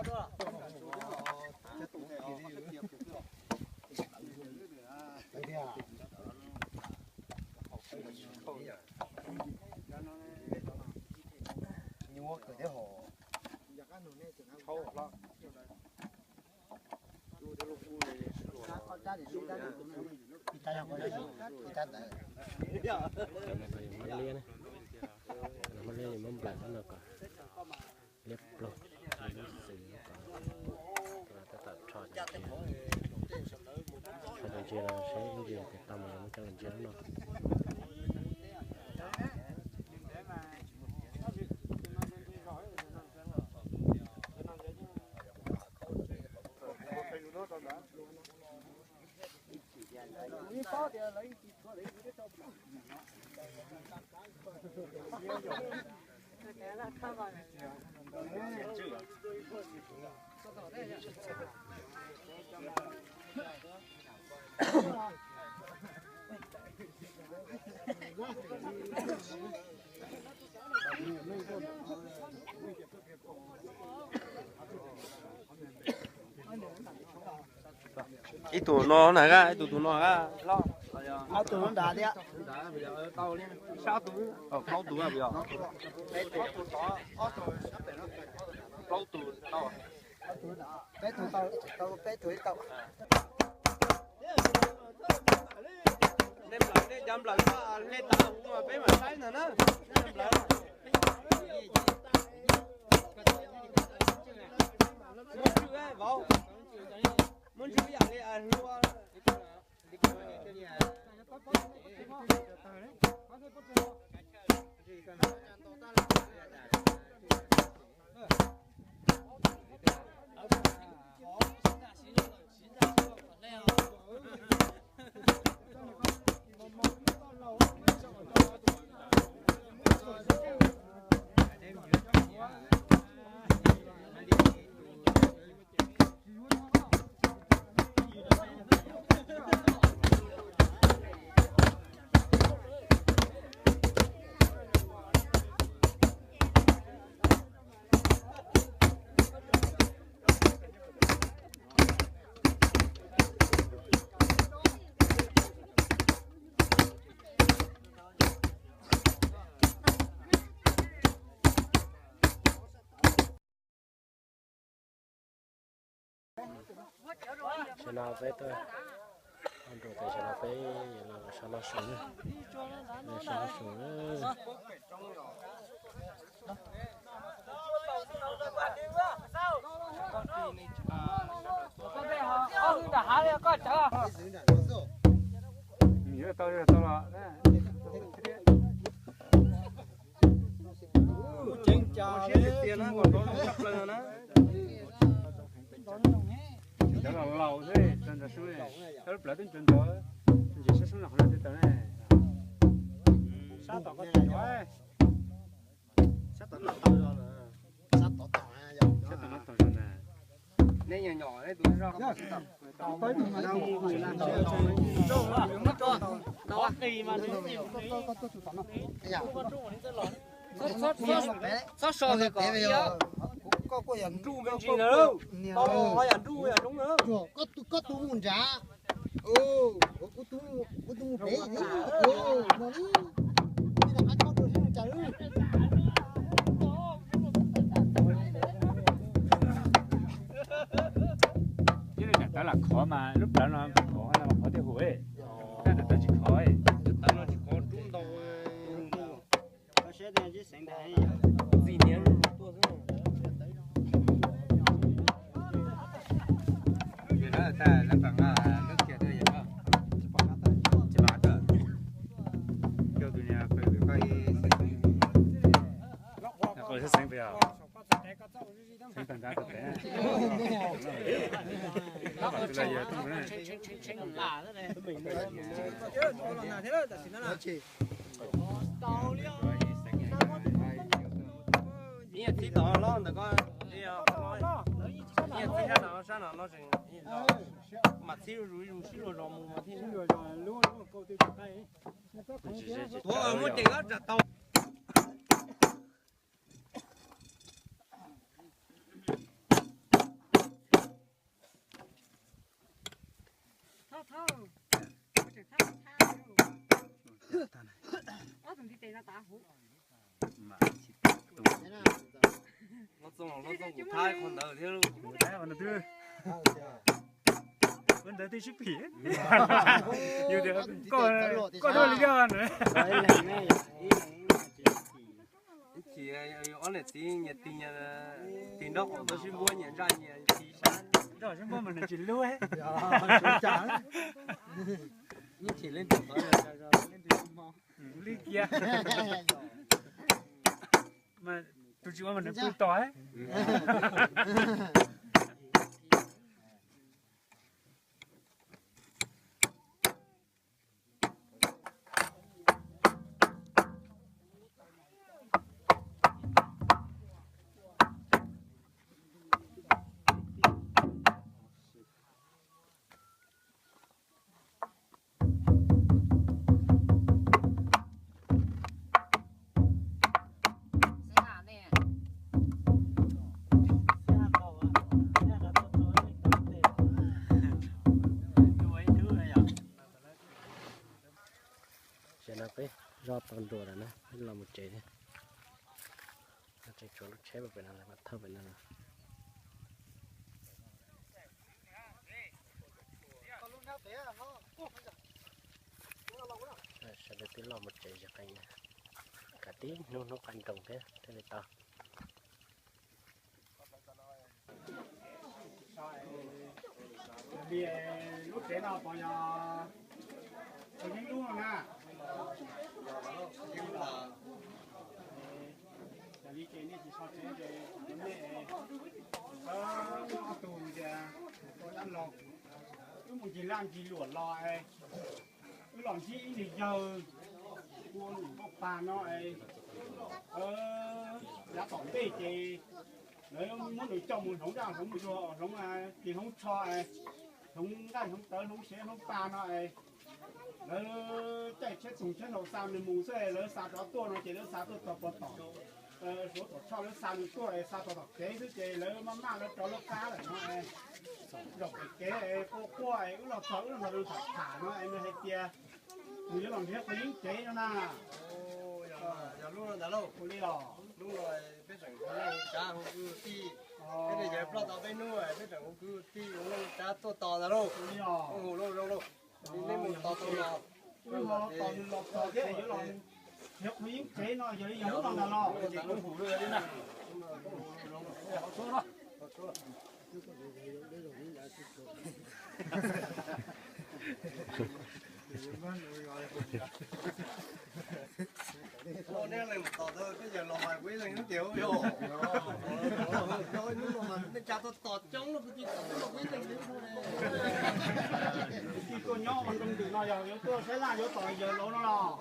Muab liab ne, muab liab muab nplaim no kom liab plaug, lub xwm kom tab tom rho cov ntsia, rho cov ntsia no seb ib ntsis tias tau mas muab coj los ntsia lub no. Ib tug no na, ib tug tus no, ob tug nrad thiab. Plaub tug, plaub tug tau. Peb tug tau, peb tug tau. Nej nplawm, nej cov nplawm hle tas mus peb mam saib ntag na. Muab ntswj, vauv, muab ntswj ib yam li hluas. Sawv no peb tuaj, nrug peb sawv no peb los sab laj saum na, sab laj saum na. Cov laus laus xwb, lub plawv twb ntsuag ntsuag, ntsis sab soob los qhov no twb tawm ne. Sab tom ko tawm, sab tom no tawm zog na. Nej nyuam nyuam nej tus zog. Txhob so ntawm kom ntsuj me ntsis ntawd, tau ho yam nruj yam zoov ntawd. Koj tus mus nrad. Kuv tus mus pem no li. Qab koj tus sib mus cas lub. Tawv lam khov mas lub plawv no khov no mas khov thiaj huv. Tawv tsis khov, tawv no tsis khov rub ntau. Txi niam tuaj xwb. Xeev pes os. Xeev tag nrad tau pem. Ib yam txhib tom loj ntawm ko, ib yam txhib sab no, sab no no, mam txhib zuj zus sib luag zos mus mas thiaj. Tuav muab ceem ob tsam tau. Ob tug ntiv tes no tav huv. Lub txooj, lub txooj kuv thab qhov ntawd thiab lub. Koj ntawd twb sib phim. Yus tias koj, koj dua li yog na. Ib chim ob niam txiv nyias tig, nyias tig nraub qaum tuaj sib npuab, nyias ntsaj nyias tig sab. Nraub qaum sib npuab mas nws tsis lub. Ib chim leej twg qhov, leej twg tsis mob. Li kiag. Mas tus tsis ua mas nws pw tos. Tam no peb zoj tau nruas lawm na, peb los mus tsev thiab. Tseem tshuav lub tsheb pem no, mam thauj pem no. Sawv daws twb los mus tsev zis qees na, kav tib hnub hnub qaij nroos thiab thiaj li tau. Li lub tsev no puas yog, puas yeeb lub no na? Yog li ces nej tsis tso tsev ces nej, ob tug tias ua dab laug, wb mus ncig laj ncig luam los es wb los ntsib ib niag yawg ua lub npauj pag no es, yav tom ntej ces lawv muab nws coj mus hloov zaj hloov zug, hloov ris hloov tsho, hloov nqaij hloov tawv hloov sev hloov pag no es lawv caij tsheb txoog tsheb nraum xa nws mus xwb, lawv xa rov tuaj no ces lawv xa tuaj txog puag tom, suav tom tshoj lawv xa nws tuaj es xa txog tom kev xwb ces lawv maj maj lawv rov lawv qab lawm no es, zaum pem kev es quaj quaj es wb los txog wb los nrog nws tham tham no es nws hais tias nws yuav los nrhiav qhov yeeb cev no na. Yog lub no ntag lauj. Ua li los. Lub no peb tseem hu noj hu tsab hu kwv hu tij, peb niaj yawg ploj tau peb hnub peb tseem hu kwv hu tij hu noj hu tsab tuaj tos ntag lauj. Ua li os. Hu lauj zoo lauj. Li nej mus tos tau los, wb ho tos nws los txog thiab yuav los nrhiav qhov yeeb cev no yog li yog lub no ntag los. Nej leej mus tos tau, tej yawg los mas kuv ib leeg hnub tiag yog. Hnub no mas nej tsa tuaj tos coob los kuv tsis tos, kuv ib leeg hnub no. Kwv tij tuaj nyob ua nroo ntws no yog yuav tuaj saib laj yuav tom yawg laus no los?